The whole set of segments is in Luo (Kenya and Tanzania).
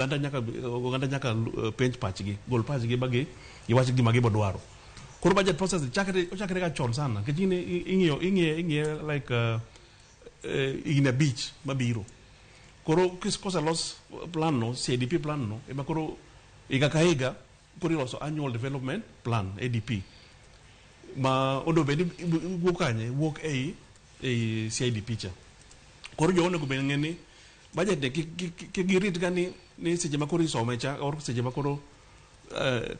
Oganda nyaka penj pachgi, gol pachgi ba gi giwach gima gibodwaro. Koro budget process chakre, ochakre ga chon sana, nikech in ing'iyo ing'iye ing'iye like higni 5 mabiro. Koro koselos plan no, CIDP plan no, ema koro higa ka higa koro iloso annual development plan, ADP, ma onego bed ni wuok kanye, wuok ei CIDP cha. Koro jogo onego bed ng'e ni budget ni kik girit ga ni seche ma koro isome cha or seche ma koro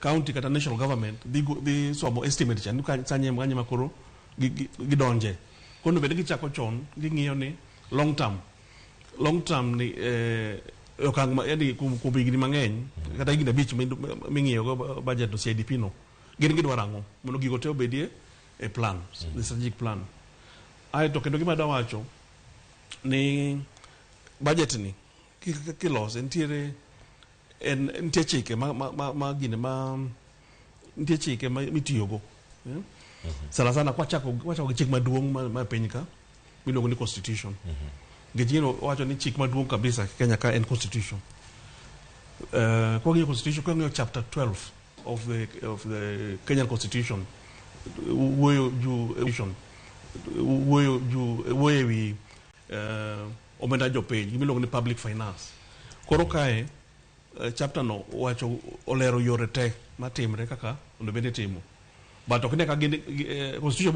county kata national government dhi somo estimate cha ni sanye kanye ma koro gidonje. Koro onego bed ni gichako chon, ging'iyo ni long term ni okang' ma yani kuom higni mang'eny kata higni 5 ming'iyo go budget no, CIDP no, gin gidwaro ang'o mondo gigo te obedie e plan, the strategic plan. Aeto kendo gima adwa wacho ni budget ni kilose nitiere en nitie chike ma gine ma nitie chike ma mitiyogo, eh? Sana sana kwachako gi chik maduong' ma piny ka miluongo ni constitution, nikech gino wacho ni chik maduong' kabisa Kenya ka en constitution. Kwang'iyo constitution, kwang'iyo chapter 12 of the Kenyan constitution, wuoyo ju wuoyo ju wuoyo ewi omenda jopiny, gimiluongo ni public finance. Koro kae chapter no wacho, olero yore te matimre kaka onego bed ni itimo, but ok ne ka gin constitution.